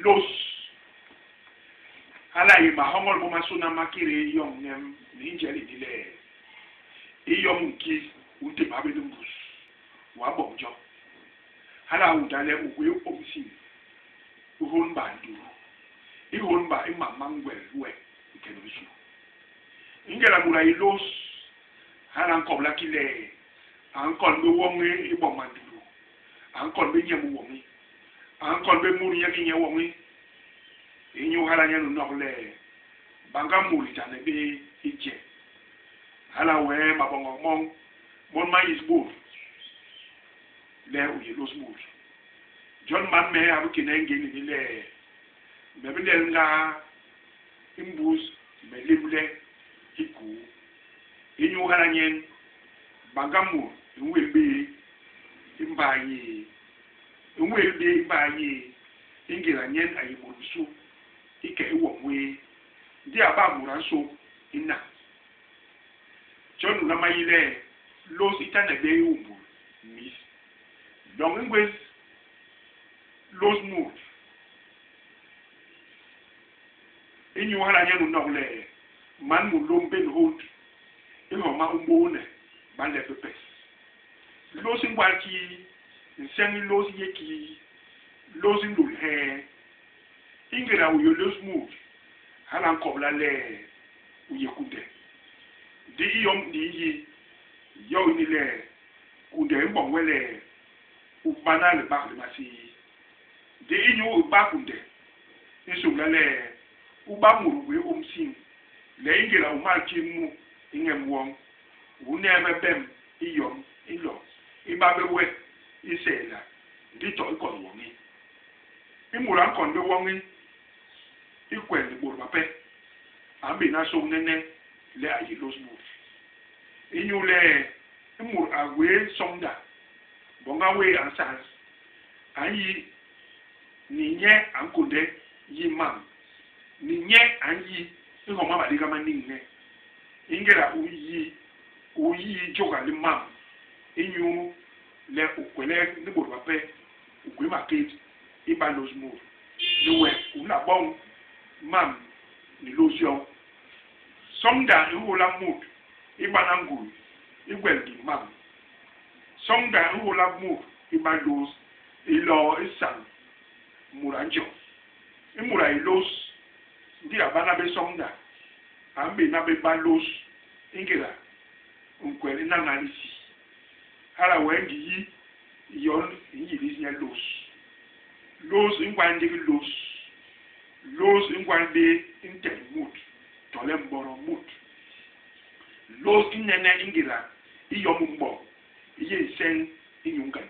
Lôs. Hala a yé mahoñol momasôna ma kédé yoñ ñem ni njel ini le, i yom u nkit, u ntémb ha bé ni mbus, w'a boñ jo. Hala a unda le u gwé ômsiñ i hônba ndutu, i hônba i mam ma ngwel we i ke ni bisu. I ngéda mut a yé lôs, hala a nkobla ki le a nkon bé woñi i boñ mandutu, a nkon bé nyemb woñi, a nkon bé mut nye ki nye woñi. Inyu hala nyen u nok le, bañga mut i tane bé i je. Hala wee maboñok moñ mon ma yis bôt le u yé lôs mut. Jon man mee a bi kena i ngén ini le, Me bi lel ngaa i mbus me limle hikuu. Inyu hala nyen bañga mut i nwél bé i mbai yé, i nwél bé i mbai yé i ngéda nyen a yé mut bisu i ke i wom wé, ndi a ba mut a nsôk i nañ. Jon u nlama yi le, lôs i tane bé i humbul mis. Loñ i ngwés lôs mut. Inyu hala nyen u nok le, man munlôm ben hônd i homa u mbôône ba nlep bé pes. Lôs i ngwal kii? Nseñ i lôs i yé kii? Lôs i nlôl hee? I ngéda u yé lôs mut, hala a nkobla le u yé kunde. Ndi i yom di nyi, yo ini le, kunde i mboñ we le u bana libak li maséé. Ndi inyu i ba kunde, i nsômbla le u ba mut u gwé ômsiñ, le i ngéda u mal kil mu i ñem woñ, u neebe bem i yom i nlo ibabé we i sehla, ndi to i kon woñi. I mut a nkon bé woñi i kwel ni bôt bape, a mbéna sôk nene le a yé lôs mut. Inyule i mut a gwé soñda, boña wé a nsal, a nyi ni nye a nkônde yi mam, ni nye a nyi i homa maliga ma niñne. I ngéda u yi, u yi jôga li mam inyu le u kwelek ni bôt bape, u gwé makénd i ba lôs mut, ni we u nla boñ mam ni lôs yoñ. Soñda i nhôla mut i bana ngui i gwel ngim mam. Soñda i nhôla mut i ba lôs iloo isañ mut a njo. I mut a yé lôs, ndi a bana bé soñda, a mbéna bé ba lôs i ngéda nkwel i nañal isi. Hala wee ngi yi yon i nyilis nye lôs. Lôs i ngwal ndigi lôs. Lôs i ngwal bé ntén mut tole mbôrô mut. Lôs i nene i ngéda i yom u mboñ i yé nseñ inyu ngandak.